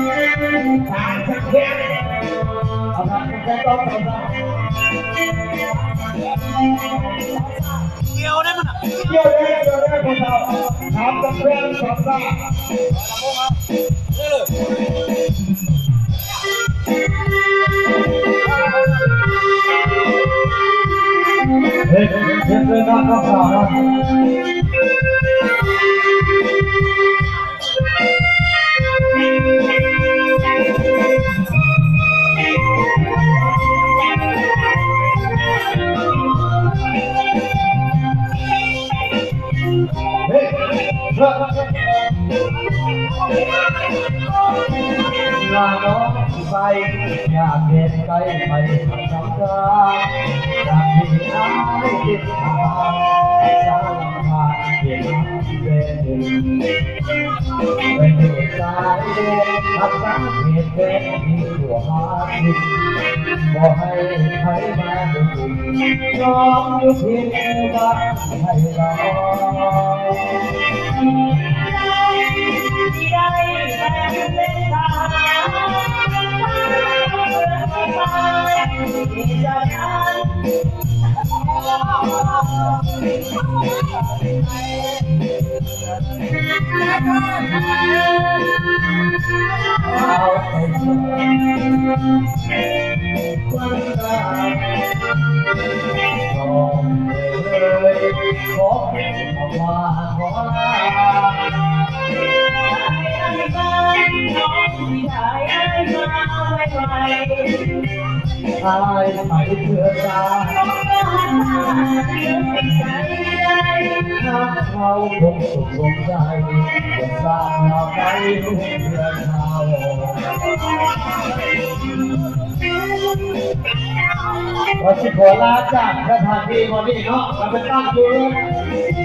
ສາມຈັກແຄນ ເອົາສາມຈັກແຄນຕໍ່ໄປຊະ. ກ່ຽວໄດ້ມັນນະ ກ່ຽວໄດ້ ກ່ຽວໄດ້ ພໍ່ເຖົ້າ. ສາມຈັກແຄນ ສາມຊາ ເຮັດ ເຮັດເລີຍນະ ນ້ອງສາວນະ. ລານ້ອງໄປ ຢາກເຮັດໃກ້ໄປທຳການ ຈາກທີ່ອາຍເກັບມາ ສາລະພັດເຮັດແບບນີ້ ໄປຢູ່ຊາຍແດນ ຮັກສາເຂດແດນທີ່ຕົວຫາກິນ ບໍ່ໃຫ້ໃຜມາດຸ ນ້ອງຢູ່ເຂດບ້ານໄທລາວ. ອ້າຍໄປເພື່ອຊາດ ຫາກເຮົາຄົງສຸກຄົງໃຈ ສາດເຮົາໄປເພື່ອເຮົາ. ວ່າຊິຂໍລາຈາກສະຖານທີ່ບ່ອນນີ້ເນາະ ມາໄປຕັ້ງຢູ່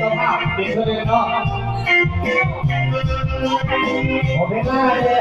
ສະພາບອີກເທື່ອໜຶ່ງເນາະ. ຂໍເວລາແດ່.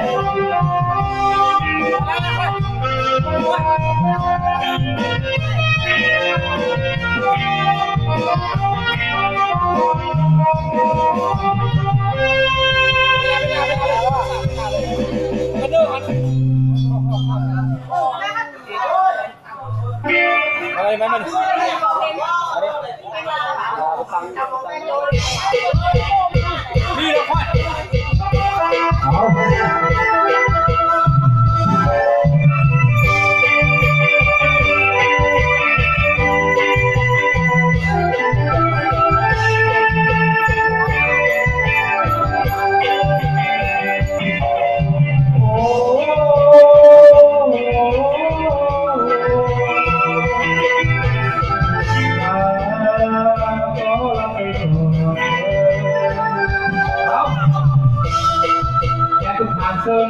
ແລ້ວທຸກທ່ານເຊີນ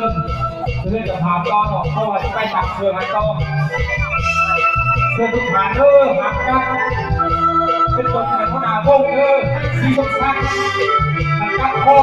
ເຊີນເຈົ້າພາບຕໍ່ເນາະ ເພາະວ່າຊິໄປຕາມເຄື່ອງຫັ້ນຕໍ່. ເຊີນທຸກທ່ານເດີ ຮັບກັບ ເປັນຕົວແທນຫົວໜ້າວົງເດີ ສີສົມສັກ ກັບພໍ່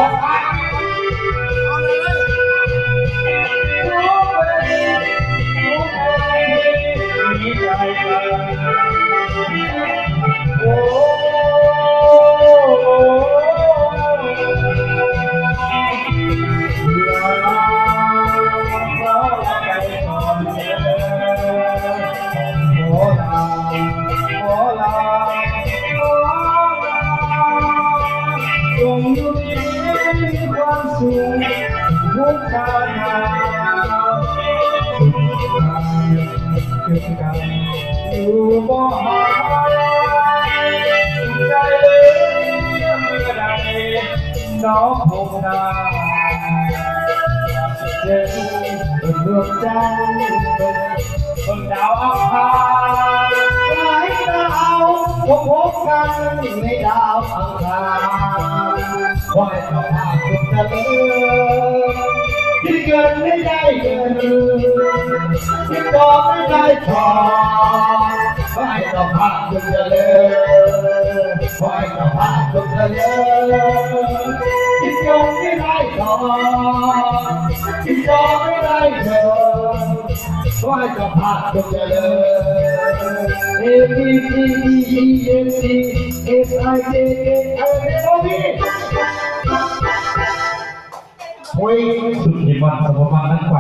ໂອ້ຍ ສຸດທີ່ມັນສະບໍ່ມັນນັ້ນໄປ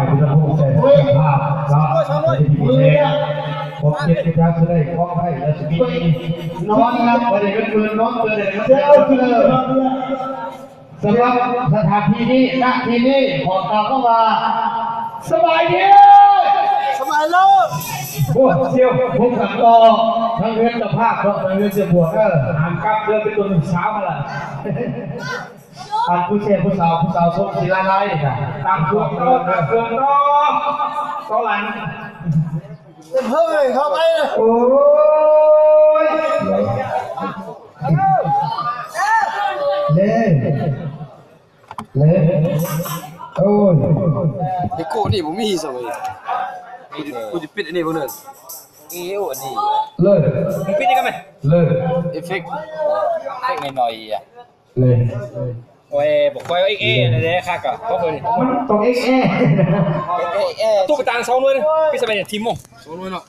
ເມື່ອ ຂອງເຈັບກະຈາສະໄດ ຂອງໄທລະສະມີ ນອນຫຼັບບໍ່ໄດ້ເງິນໝື່ນ ນອນຕື່ນໄດ້ເງິນແສນເດີ. ສຳລັບສະຖານທີ່ນີ້ ນະທີ່ນີ້ ຂໍກ່າວຄຳວ່າ ສະບາຍດີ ສະບາຍໂລດ. ໂອ້ ສ່ຽວ ຜົມກັນຕໍ່ທາງເຮືອນເຈົ້າພາບເນາະ ທາງເຮືອນເຈົ້າບວກ ເອີ ຫາມກັບເດີ ໄປຕົວະຜູ້ສາວຫັ້ນລະ. ອັນຜູ້ແຊຜູ້ສາວ ຜູ້ສາວຊົງຊິລາລາຍນີ້ນະ ຕາມເຄື່ອງຕໍ່ ຕາມເຄື່ອງຕໍ່ ຕໍ່ຫຼັງ ເຮີ້ຍ ເຂົ້າໄປ ໂອ້ຍ ເລີ ເລີ ໂອ້ຍ ເອໂກນີ້ບໍ່ມີຊະເວີຍ ກູຊິປິດອັນນີ້ເບິ່ງເດີ ເອີ ອັນນີ້ ເລີ ປິດນີ້ກັນໄໝ ເລີ ເອເຟັກ ເອເຟັກໜ້ອຍໆ ເລີຍ ໂອ້ຍ ບໍ່ຄ່ອຍເອັກເອແດ່ຄັກກະ ຂອງເພິ່ນນີ້ ມັນຕ້ອງເອັກເອ ເອັກເອ ຕູ້ກະຕ່າງສອງໜ່ວຍ ປິດຊະໄໝ ຖິ້ມໝົດ ສອງໜ່ວຍເນາະ.